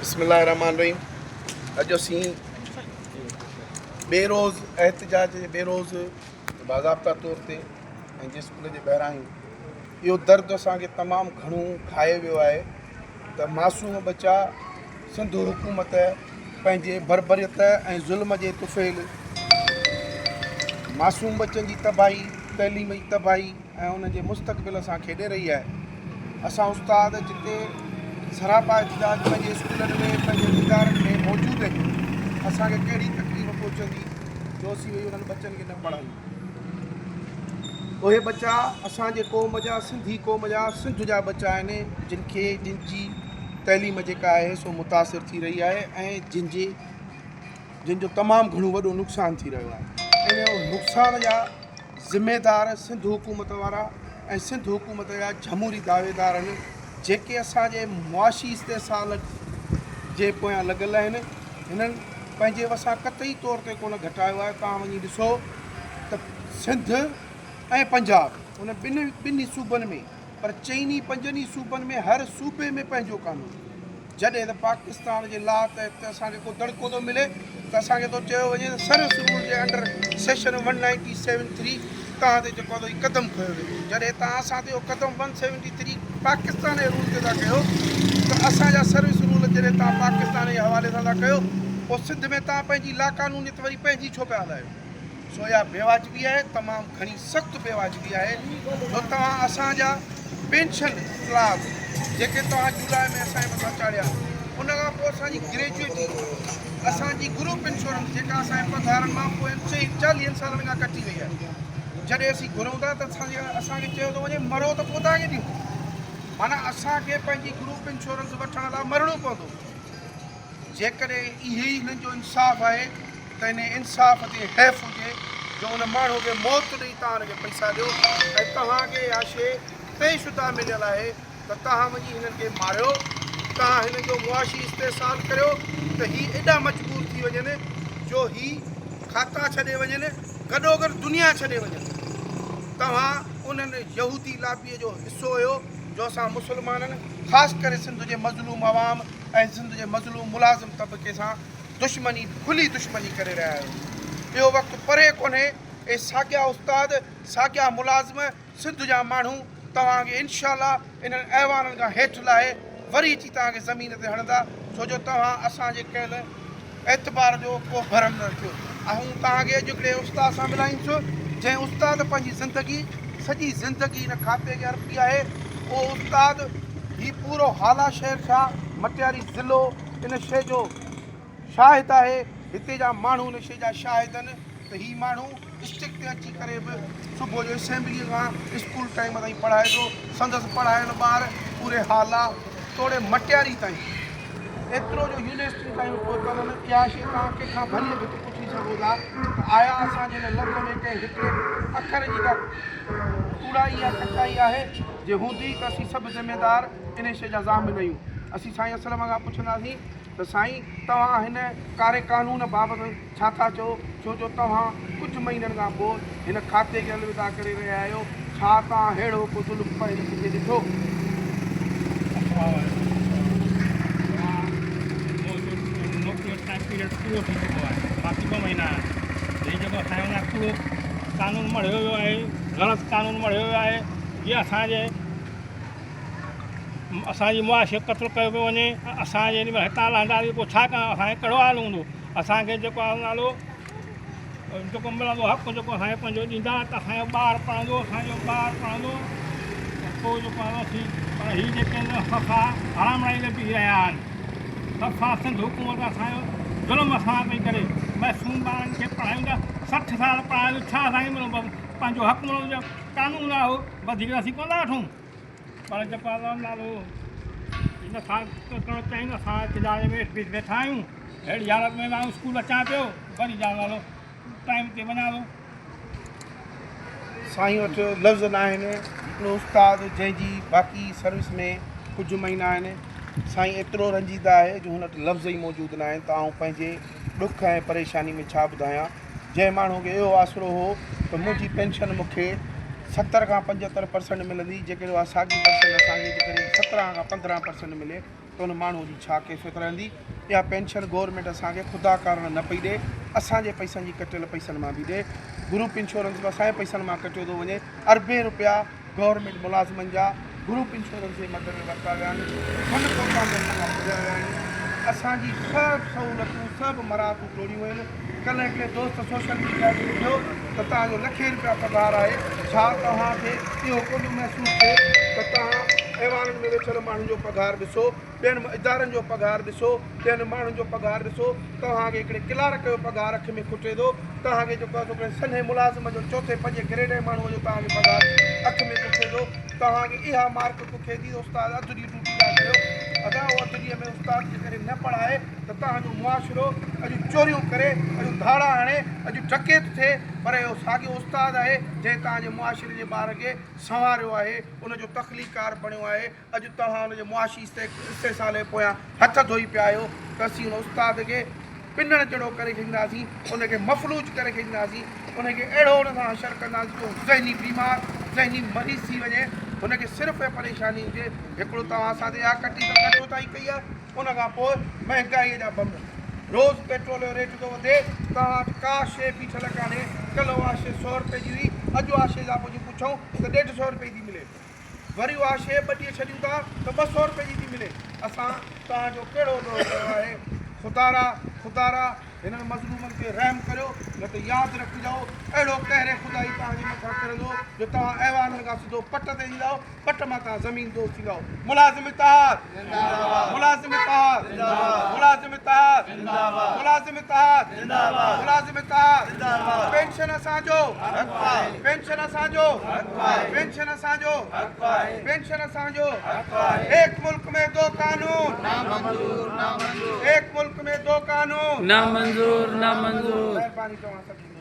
بسم الله الرحمٰن الرحيم اڄ اسين ٻئي روز احتجاج جي ٻئي روز باضابطا طور تي پنهنجي اسڪول جي ٻاهران آهيون. اهو درد اسان کي تمام گهڻو کائي ويو آهي ته معصوم ٻچا سنڌ حڪومت پنهنجي بربريت ۽ ظلم جي طفيل معصوم ٻچن جي تباهي، تعليم جي تباهي ۽ انهن جي مستقبل سان کيڏي رهي آهي. اسان استاد جتي سراپا احتجاج پنهنجي اسڪولن ۾ پنهنجن ادارن ۾ موجود آهيون اسان کي ڪهڙي تڪليف پهچندي جو اسين ويهي انهن ٻچن کي نه پڙهايون. اهي ٻچا اسان جي قوم جا سنڌي قوم جا سنڌ جا ٻچا آهن جن کي جن جي تعليم جيڪا آهي سو متاثر ٿي رهي آهي ۽ جن جي جن جو تمام گهڻو وڏو نقصان ٿي رهيو آهي ان نقصان جا ذميدار سنڌ حڪومت وارا ۽ سنڌ حڪومت جا جمهوري دعويدار آهن جيڪي اسان جي معاشي استحصال جي پويان لڳل آهن هنن پنهنجي وسان قطعي طور تي ڪونه گهٽايو آهي، توهان وڃي ڏسو ته سنڌ ۽ پنجاب ان ٻنهي صوبن ۾ پر چئني پنجن ئي صوبن ۾ هر صوبي ۾ پنهنجو قانون جڏهن ته پاڪستان جي لا تحت اسان کي ڪو دڙڪو ٿو ملي ته اسان کي ٿو چيو وڃي ته سروس رول جي under section one ninety seven three توهان تي جيڪو آهي قدم کنيو ويندو جڏهن توهان اسان تي اهو قدم ون سيونٽي ٿري پاڪستان جي رول تي ٿا ڪيو ته اسان جا سروس رول جڏهن توهان پاڪستان جي حوالي سان ٿا ڪيو پوء سنڌ ۾ توهان پنهنجي لاقانونيت وري پنهنجي ڇو پيا هلايو سو اها بيواجبي آهي تمام گهڻي سخت بيواجبي آهي جو توهان اسان جا پينشن ڪلاز جيڪي توهان جولاء ۾ اسان جي مٿان چاڙهيا ان کان پوء اسان جي گريجوئٽي اسان جي گروپ انشورنس جيڪا اسان جي پگهارن مان پوين چاليهن سالن کان ڪٽي وئي آهي جڏهن اسين گهرون ٿا ته اسان کي چيو ٿو وڃي مرو ته پوء توهان کي ڏيون معنيٰ اسان کي پنهنجي گروپ انشورنس وٺڻ لاء مرڻو پوندو جيڪڏهن اهي ئي هنن جو انصاف آهي ته انهي انصاف تي حيف هجي جو ان ماڻهو کي موت ڏئي توهان ان کي پئسا ڏيو ۽ توهان کي اها شيء طئي شده مليل آهي ته توهان وڃي هنن کي ماريو، توهان هنن جو معاشي استحصال ڪريو ته هي ايڏا مجبور ٿي وڃن جو هي کاتا ڇڏي وڃن، گڏوگڏ دنيا ڇڏي وڃن. توهان انهن يهودي لابيء جو حصو هيو جو اسان مسلمانن خاص ڪري سنڌ جي مظلوم عوام ۽ سنڌ جي مظلوم ملازم طبقي سان دشمني کلي دشمني ڪري رهيا آهيو. اهو وقت پري ڪونهي اهي ساڳيا استاد، ساڳيا ملازم، سنڌ جا ماڻهو توهان کي انشاء الله انهن ايوانن کان هيٺ لاهي وري اچي توهان کي زمين تي هڻندا ڇو جو توهان اسان جي ڪيل اعتبار جو ڪو ڀرم نه رکيو. آئون توهان کي اڄ هڪڙي استاد سان ملائيندس جنهن استاد پنهنجي زندگي سڄي زندگي هن کاتي کي ارپي آهي اهو استاد هي پورو هالا شهر ڇا مٽياري ضلعو ان شيء جو شاهد آهي هتي جا ماڻهو ان شيء جا شاهد آهن ته هي ماڻهو اسٽڪ تي اچي ڪري به صبح جو اسيمبليء کان اسڪول ٽائيم تائين پڙهائي ٿو. سندس پڙهايل ٻار پوري هالا توڙي مٽياري تائين ايترو جو يونيورسٽين تائين به پهتل آهن. اها شيء توهان ڪنهن کان ڀليء ڀت پڇي سگهو ٿا ته آيا اسان جي هن لفظ ۾ ڪنهن هڪڙي اکر جي ڪا ڪوڙائي يا ڪچائي آهي؟ جي هوندي ته اسين سڀ ذميدار انهيء شيء جا ضامن آهيون. اسين سائين اسلم کان پڇنداسين ته سائين توهان هن ڪاري قانون بابت ڇا ٿا چئو؟ ڇو جو توهان ڪجهه مهينن کان پوء هن کاتي کي الوداع ڪري رهيا آهيو، ڇا توهان ههڙو ڪو ظلم پهرين ڪٿي ڏٺو؟ السلام عليڪم مان موجود نوڪري جو ٽائيم پيريڊ پورو ٿي چڪو آهي باقي ٻه مهينا آهن هي جيڪو اسان جي مٿان ڪوڙو قانون مڙهيو ويو آهي غلط قانون مڙهيو ويو آهي جي اسان جي اسان جي معاشي قتل ڪيو پيو وڃي اسان جي هتان لهنداسين پوء ڇا ڪندا اسان جو ڪهڙو حال هوندو اسان کي جيڪو آهي نالو جيڪو ملندو حق جيڪو اسان کي پنهنجو ڏيندا ته اسان جو ٻار پڙهندو اسان جو ٻار پڙهندو ته پوء جيڪو آهي اسين پر هي جيڪي آهن صفا حرامڙائي ۾ بيهي رهيا آهن صفا سنڌ حڪومت اسان جو ظلم اسان پئي ڪري معصوم ٻارن کي پڙهايون ٿا 60 سال پڙهايو ڇا اسان کي ملندو پنهنجو حق ملندو قانون آهي وڌيڪ اسين ڪونه ٿا وٺون پر جيڪو آهي نالو هي نٿا ڪرڻ چاهين اسان احتجاج ۾ هيٺ ويٺا آهيون اهڙي حالت ۾ آئون اسڪول اچان پيو وري جا نالو ٽائيم تي وڃان ٿو. سائين وٽ لفظ نه آهن هڪڙو استاد جنهن جي باقي سروس ۾ ڪجهه مهينا آهن سائين ايترو رنجيده آهي جو هن وٽ لفظ ئي موجود نه آهن ته آئون پنهنجي ڏک ۽ پريشاني ۾ ڇا ٻڌايان جنهن ماڻهو کي اهو آسرو هو ته منهنجي پينشن مون کي 70 کان 75 پرسنٽ ملندي، جيڪڏهن اها ساڳي پرسنٽ اسان کي جيڪڏهن 17 کان 15 پرسنٽ ملي ته ته ان ماڻهوء جي ڇا ڪيفيت رهندي؟ اها پينشن گورنمينٽ اسان کي خدا ڪارڻ نه پئي ڏئي، اسان جي پئسن جي ڪٽيل پئسن مان به ڏئي. گروپ انشورنس به اسان جي پئسن مان ڪٽيو ٿو وڃي. اربين رپيا گورنمينٽ ملازمن جا گروپ انشورنس جي مد ۾ ورتا ويا آهن. فنڊ ڪوٽا به اسان کان ڦريا ويا آهن. اسان جي سڀ سهولتون، سڀ مراعتون ٽوڙيون ويون آهن. ڪلهه هڪڙي دوست سوشل ميڊيا تي لکيو ته توهان جو لکين رپيا پگهار آهي، ڇا توهان کي اهو ڪونه محسوس ٿئي ته توهان ايوانن ۾ ويٺل ماڻهن جو پگهار ڏسو، ٻين ادارن جو پگهار ڏسو، ٻين ماڻهن جو پگهار ڏسو، توهان کي هڪڙي ڪلارڪ جو پگهار اک ۾ کٽي ٿو، توهان کي جيڪو آهي سو هڪڙي سنهي ملازم جو چوٿين پنجين گريڊ جي ماڻهوء جو توهان کي پگهار اک ۾ کٽي ٿو، توهان کي اها مارڪ ڪکي ٿي ته استاد اڌ ڏينهن ڊيوٽي ٿا ڪريو، ادا اهو اڌ ڏينهن ۾ استاد جيڪڏهن نه پڙهائي ته توهان جو معاشرو اڄ چوريون ڪري، اڄ ڌاڙا هڻي، اڄ ڊڪيت ٿئي، پر اهو ساڳيو استاد آهي جنهن توهان جي معاشري جي ٻار کي سنواريو آهي، ان جو تخليقڪار بڻيو آهي، اڄ توهان ان جي معاشي استحصال جي پويان هٿ ڌوئي پيا آهيو ته اسين ان استاد کي پنڻ جهڙو ڪري ڇڏينداسين، ان کي مفلوج ڪري ڇڏينداسين، ان کي اهڙو ان سان حشر ڪنداسين جو ذهني بيمار، ذهني مريض ٿي وڃي، هن کي صرف اها پريشاني هجي، هڪڙو توهان اسان تي اها ڪٽي ته ڪٽوتائي ڪئي آهي، ان کان پوء مهنگائيء جا بم، روز پيٽرول جو ريٽ ٿو وڌي، توهان وٽ ڪا شيء بيٺل ڪانهي، ڪلهه اها شيء سئو رپئي جي هئي، اڄ اها شيء جا پوء جي پڇون ته ڏيڍ سئو رپئي ٿي ملي. وري اها شيء ٻه ڏينهن ڇڏيون ٿا ته 200 رپئي جي ٿي ملي. اسان توهان جو ڪهڙو ڏوهه ڪيو آهي؟ خدارا! خدارا! هنن مظلومن تي رحم ڪريو، نه ته ياد رکجو، اهڙو قهر خدائي توهان جي مٿان ڪرندو جو توهان ايوانن کان سڌو پٽ تي ايندؤ، پٽ مان توهان زمين دوز ٿيندؤ. ملازم اتحاد! ملازم اتحاد! ملازم اتحاد! ملازم اتحاد! ملازم اتحاد! پينشن اسان جو! پينشن اسان جو! پينشن اسان جو! پينشن اسان جو! ايڪ ملڪ ۾ دو قانون! ايڪ ملڪ ۾ دو قانون! نامنظور نامنظور. مهرباني توهان سڀني.